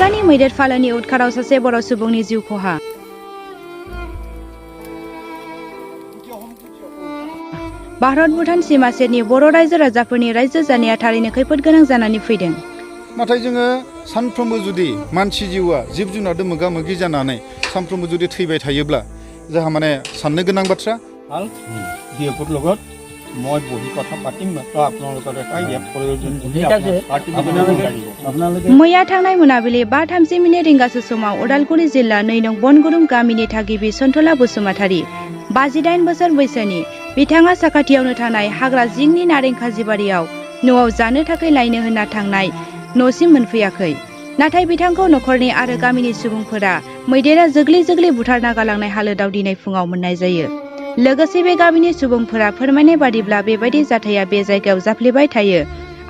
हाग्रानि मैदेर फालोनि उदखाराव सासे बर' सुबुंनि जिउ खहा। भारत भुटान सीमा सेरनि बर' रायजो राजाफोरनि रायजो जानाया थारैनो खैफोद गोनां जानानै फैदों। नाथाय जोङो सानफ्रोमबो जुदि मानसि जिउआ जिब जुनारजों मोगा मोगि जानानै सानफ्रोमबो जुदि थैबाय थायोब्ला जोंहा माने साननो गोनां बाथ्रा। মই বহি কথা পাতিম মাত্ৰ আপোনালোকৰ এটা ইয়াত প্ৰয়োজন मैया थांनाय मोनाबिलि 5:30 रिंगासो समाव उदालगुरि जिल्ला 2 नं बनगुरुं गामिनि थागिबि सन्थला बसुमतारी 58 बोसोर बैसोनि बिथाङा साखाथियावनो थानाय हाग्रा जिंनि नारें खाजिबारियाव न'आव जानो थाखाय लायनो होनना थांनाय न'सिम मोनफैयाखै। नाथाय बिथांखौ न'खरनि आरो गामिनि सुबुंफोरा मैदेरा जोग्लि जोग्लि बुथारना गालांनाय हालोदाव दिनै फुङाव मोननाय जायो। लोगोसे बे गामिनि सुबुंफोरा फोरमायनाय बादिब्ला बेबायदि जाथाया बे जायगायाव जाफ्लेबाय थायो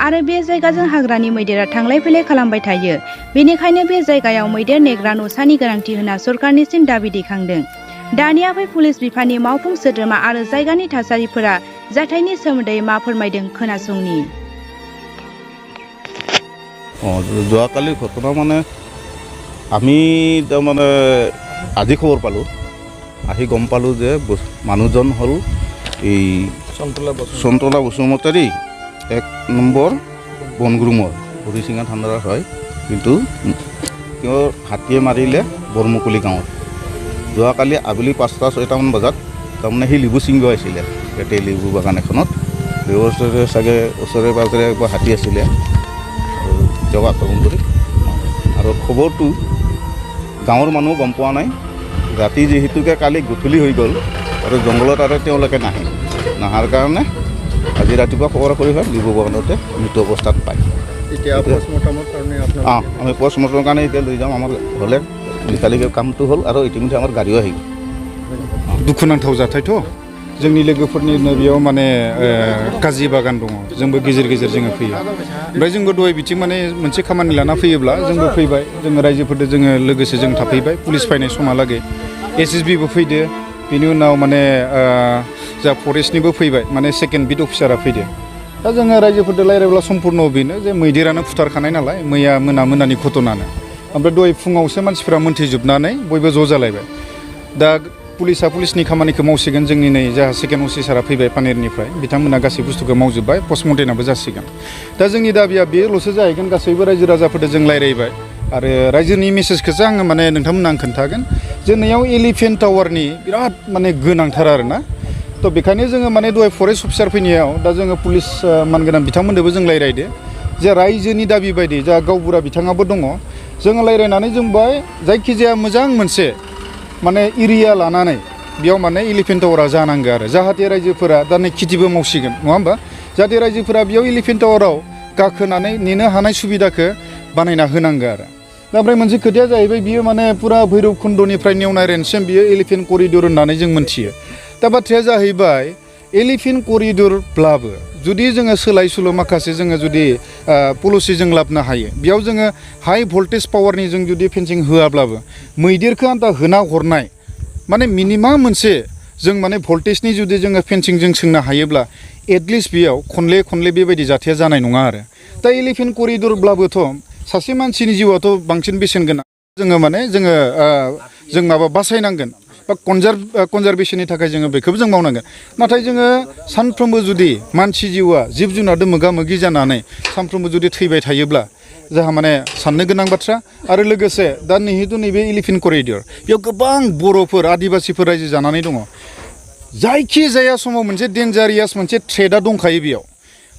आरो बे जायगाजों हाग्रानि मैदेरा थांलाय फैलाय खालामबाय थायो। बेनिखायनो बे जायगायाव मैदेर नेग्रा न'सानि गोनांथि होना सरकारनिसिम दाबि दैखांदों। दानिया फै पुलिस बिफाननि मावफुं सोद्रोमा आरो जायगानि थासारिफोरा जाथायनि सोमोन्दै मा फोरमायदों खोनासंनि। যোৱাকালি ঘটনা মানে আমি তাৰমানে আজি খবৰ পালোঁ, আহি গম পালোঁ যে মানুহজন হ'ল এই সন্তলা বসুমতাৰী 1 নম্বৰ বনগুৰুমৰ হৰিচিঙা থানাৰ হয়, কিন্তু তেওঁ হাতীয়ে মাৰিলে বৰমুকলি গাঁৱত। যোৱাকালি আবেলি 5টা-6টামান বজাত তাৰমানে সি লিবু ছিংগ আছিলে ইয়াতে লিবু বাগান এখনত। ওচৰে চাগে ওচৰে পাজৰে একবাৰ হাতী আছিলে তেওঁক আক্ৰমণ কৰি। আৰু খবৰটো গাঁৱৰ মানুহ গম পোৱা নাই। ৰাতি যিহেতুকে কালি গধূলি হৈ গ'ল আৰু জংঘলত আৰু তেওঁলোকে নাহাৰ কাৰণে আজি ৰাতিপুৱা খবৰ কৰি হয় লিবু বাগানতে মৃত অৱস্থাত পায়। আমি পষ্টমৰ্টমৰ কাৰণে এতিয়া লৈ যাম। আমাৰ হ'লে কালিকে কামটো হ'ল আৰু ইতিমধ্যে আমাৰ গাড়ীও আহিব। दुखुनांथाव जाथायथ' जोंनि लोगोफोरनि बेयाव माने काजि बागान दङ, जोंबो गेजेर गेजेर जोङो फैयो। ओमफ्राय जोंबो दहाय बिथिं माने मोनसे खामानि लाना फैयोब्ला जोंबो फैबाय, जोङो रायजोफोरजों जोङो लोगोसे जों थाफैबाय। पुलिस फैनाय समहालागै SSBबो फैदो, बेनि उनाव माने जा फरेस्टनिबो फैबाय, माने सेकेन्ड बिट अफिसारा फैदो। दा जोङो रायजोफोरजों रायज्लायब्ला सम्पुर्ण बेनो जे मैदेरानो फुथारखानाय नालाय मैया मोनानि घटनानो। ओमफ्राय दहाय फुङावसो मानसिफ्रा मोनथिजोबनानै बयबो ज' जालायबाय। दा पुलिसनि खामानिखौ मावसिगोन। जोंनि नै जा सेकेन्ड अफिसारा फैबाय पानेरनिफ्राय, बिथांमोना गासै बुस्थुखौ मावजोब्बाय, पस्टमर्टेमाबो जासिगोन। दा जोंनि दाबिया बेल'सो जाहैगोन, गासैबो रायजो राजाफोरजों जों रायज्लायबाय आरो रायजोनि मेसेजखौसो आङो माने नोंथांमोननो आं खोन्थागोन जे नैयाव एलिफेन्ट टावारनि बिराद माने गोनांथार आरोना। थ' बेखायनो जोङो माने दहाय फरेस्ट अफिसार फैनायाव दा जोङो पुलिस मानगोनां बिथांमोनजोंबो जों रायज्लायदो जे रायजोनि दाबि बायदि जा गावबुरा बिथाङाबो दङ, जोङो रायज्लायनानै जों बाय जायखिजाया मोजां मोनसे माने एरिया लानानै बेयाव माने एलिफेन्ट टावारा जानांगौ आरो जाहाथे रायजोफोरा दा नै खेथिबो मावसिगोन नङा होमबा, जाहाथे रायजोफोरा बेयाव एलिफेन्ट टावाराव गाखोनानै नेनो हानाय सुबिदाखौ बानायना होनांगौ आरो। दा ओमफ्राय मोनसे खोथाया जाहैबाय बियो माने पुरा भैरब खुन्दनिफ्राय नेवनाय रेन्जसिम बियो एलिफेन्ट करिडर होननानै जों मोनथियो। दा बाथ्राया जाहैबाय एलिफेन्ट करिडरब्लाबो जुदि जोङो सोलाय सोल' माखासे जोङो जुदि पलिसि जों लाबोनो हायो, बेयाव जोङो हाइ भल्टेज पावारनि जों जुदि फेन्सिं होआब्लाबो मैदेरखौ आन्था होना हरनाय माने मिनिमाम मोनसे जों माने भल्टेजनि जुदि जोङो फेन्सिं जों सोंनो हायोब्ला एटलिस्ट बेयाव खनले बेबायदि जाथाया जानाय नङा आरो। दा एलिफेन्ट करिडरब्लाबोथ' सासे मानसिनि जिउआथ' बांसिन बेसेन गोनां। जोङो माने जों माबा बासायनांगोन बा कनजारभेशननि थाखाय जोङो बेखौबो जों मावनांगोन। नाथाय जोङो सानफ्रोमबो जुदि मानसि जिउआ जिब जुनारजों मोगा मोगि जानानै सानफ्रोमबो जुदि थैबाय थायोब्ला जोंहा माने साननो गोनां बाथ्रा। आरो लोगोसे दा जिहेतु नैबे एलिफेन्ट करिडर बेयाव गोबां बर'फोर आदिबासिफोर रायजो जानानै दङ। जायखिजाया समाव मोनसे डेन्जारियास मोनसे थ्रेटआ दंखायो बेयाव।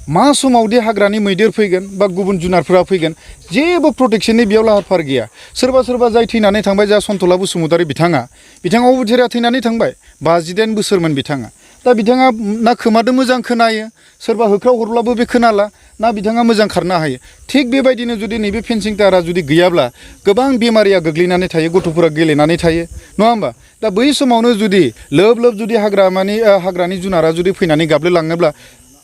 मा समावदि हाग्रानि मैदेर फैगोन बा गुबुन जुनारफोरा फैगोन जेबो प्रटेक्शननि बेयाव लाहार फाहार गैया। सोरबा जाय थैनानै थांबाय, जा सन्तला बसुमतारी बिथाङा अबथिरा थैनानै थांबाय, 58 बोसोरमोन बिथाङा। दा बिथाङा ना खोमादों मोजां खोनायो, सोरबा होख्राव हरब्लाबो बे खोनाला, ना बिथाङा मोजां खारनो हायो। थिग बेबायदिनो जुदि नैबे फेन्सिं टारा जुदि गैयाब्ला गोबां बेमारिया गोग्लैनानै थायो, गथ'फोरा गेलेनानै थायो नङा होमबा। दा बै समावनो जुदि लोब जुदि हाग्रानि जुनारा जुदि फैनानै गाब्लोलाङोब्ला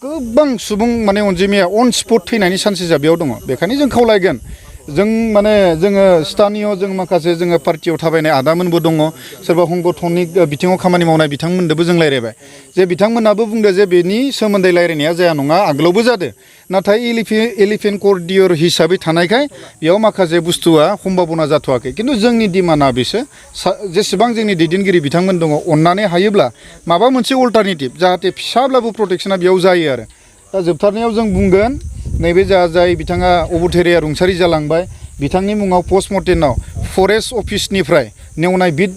गोबां सुबुं माने अनजिमाया अन स्पट थैनायनि चान्सेसा बेयाव दङ। बेखायनो जों खावलायगोन जों माने जोङो स्थानीय जों माखासे जोङो पार्टियाव थाबायनाय आदामोनबो दङ सोरबा संगठनिक बिथिङाव खामानि मावनाय बिथांमोनदोबो जों रायज्लायबाय जे बिथांमोनाबो बुंदों जे बेनि सोमोन्दै रायज्लायनाया जाया नङा आगोलावबो जादों नाथाय एलिफेन्ट करिडर हिसाबै थानायखाय बेयाव माखासे बुस्थुआ सम्भाबना जाथ'वाखै खिन्थु जोंनि डिमान्डआ बिसो जेसेबां जोंनि दैदेनगिरि बिथांमोन दङ अननानै हायोब्ला माबा मोनसे अल्टारनेटिभ जाहाथे फिसाब्लाबो प्रटेक्शना बेयाव जायो आरो दा जोबथारनायाव जों बुंगोन नैबे जाय बिथाङा अबथेराया रुंसारि जालांबाय बिथांनि मुङाव पस्टमर्टेमाव फरेस्ट अफिसनिफ्राय नेवनाय बिद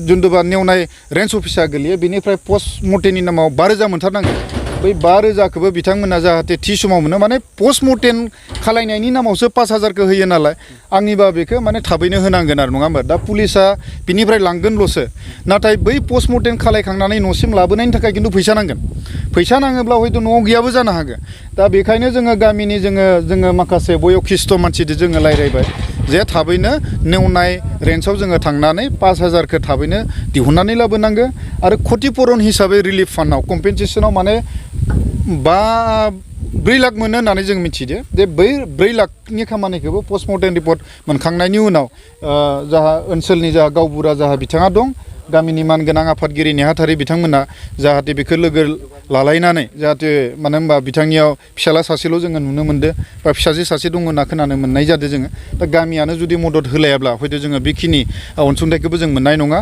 जुन्दुबा नेवनाय रेन्ज अफिसा गोलैयो बेनिफ्राय पस्टमर्टेमनि नामाव 5,000 मोनथारनांगोन बै 5,000खौबो बिथांमोना जाहाथे थि समाव मोनो माने पस्टमर्टेम खालायनायनि नामावसो 5,000खौ होयो नालाय आंनिबा बेखौ माने थाबैनो होनांगोन आरो नङा होमबा दा पुलिसा बिनिफ्राय लांगोनल'सो नाथाय बै पस्टमर्टेम खालायखांनानै न'सिम लाबोनायनि थाखाय खिन्थु फैसा नांगोन फैसा नाङोब्ला हयथ' न'आव गैयाबो जानो हागौ दा बेखायनो जोङो गामिनि जोङो माखासे बयखिष्ट मानसिजों जोङो रायज्लायबाय जे थाबैनो नेवनाय रेन्जआव जोङो थांनानै 5,000खौ थाबैनो दिहुननानै लाबोनांगौ आरो क्षतिपुरन हिसाबै रिलिफ फान्डआव कम्पेनसेसनाव माने 4 लाख मोनो होननानै जों मिथिदो जे बै 4 लाखनि खामानिखौबो पस्टमर्टेम रिपर्ट मोनखांनायनि उनाव जाहा ओनसोलनि जाहा गावबुरा जाहा बिथाङा दं गामिनि मानगोनां आफादगिरि नेहाथारि बिथांमोना जाहाथे बेखौ लोगो लालायनानै जाहाथे मानो होनबा बिथांनियाव फिसाला सासेल' जोङो नुनो मोनदो बा फिसाजो सासे दङ होनना खोनानो मोननाय जादों जोङो दा गामियानो जुदि मदद होलायाब्ला हयथ' जोङो बेखिनि अनसुंथाइखौबो जों मोननाय नङा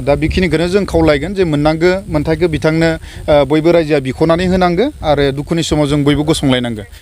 दा बेखिनिखौनो जों खावलायगोन जे मोननांगौ मोन्थाइखौ बिथांनो बयबो रायजोआ बिख'नानै होनांगौ आरो दुखुनि समाव जों बयबो गसंलायनांगौ